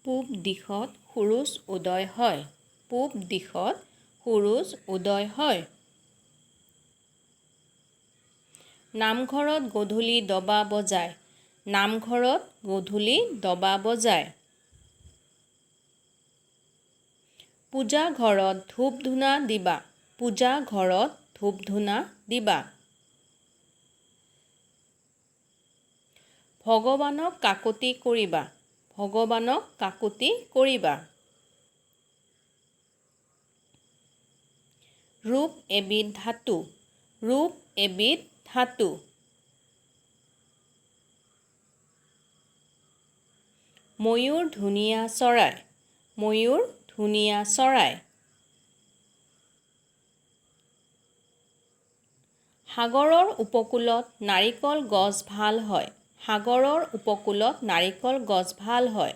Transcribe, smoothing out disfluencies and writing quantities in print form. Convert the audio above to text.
পূব দিশত সূৰুয উদয় হয়। পূব দিশত সূৰুয উদয় হয়। নামঘৰত গধূলি দবা বজায়। নামঘৰত গধূলি দবা বজায়। পূজা ঘৰত ধূপ ধূনা দিবা। পূজা ঘৰত ধূপ ধূনা দিবা। ভগৱানক কাকূতি কৰিবা। ভগৱানক কাকূতি কৰিবা। ৰূপ এবিধ ধাতু। ৰূপ এবিধ ধাতু। ময়ূৰ ধুনীয়া চৰাই। ময়ূৰ ধুনীয়া চৰাই। সাগৰৰ উপকূলত নাৰিকল গছ ভাল হয়। সাগৰৰ উপকূলত নাৰিকল গছ ভাল হয়।